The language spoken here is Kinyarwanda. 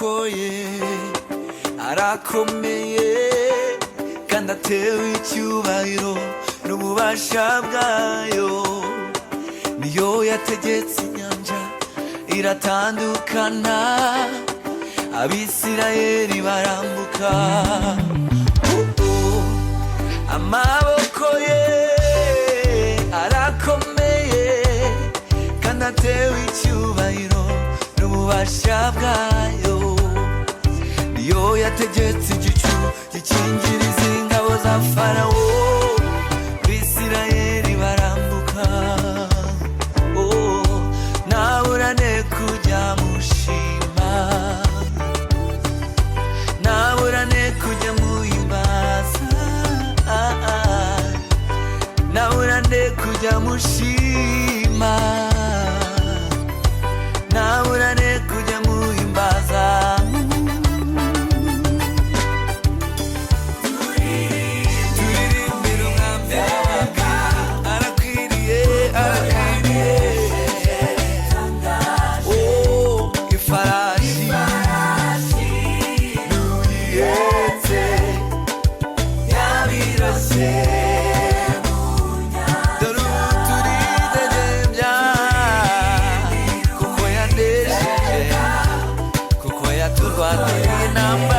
Amaboko ye arakomeye kandi atewe icyubahiro n'ububasha bwayo. Niyo yategetse inyanja iratandukana, Abisirayeli barambuka. Oh, amaboko ye arakomeye kandi atewe icyubahiro n'ububasha bwayo. Niyo yategetse igicu gikingiriza ingabo za Farawo, Bisirayeli barambuka. Oh, naburane kujya mushima, naburane kujya muhimbaza, naburane kujya mushima, naburane kujya muhimbaza. Turirimbire Umwami w'abami, arakwiriye, arakwiriye. Oh, ifarashi n'uyihetse yabirose, dore ubu turidegembya kuko yanesheje, kuko yaturwaniye intambara.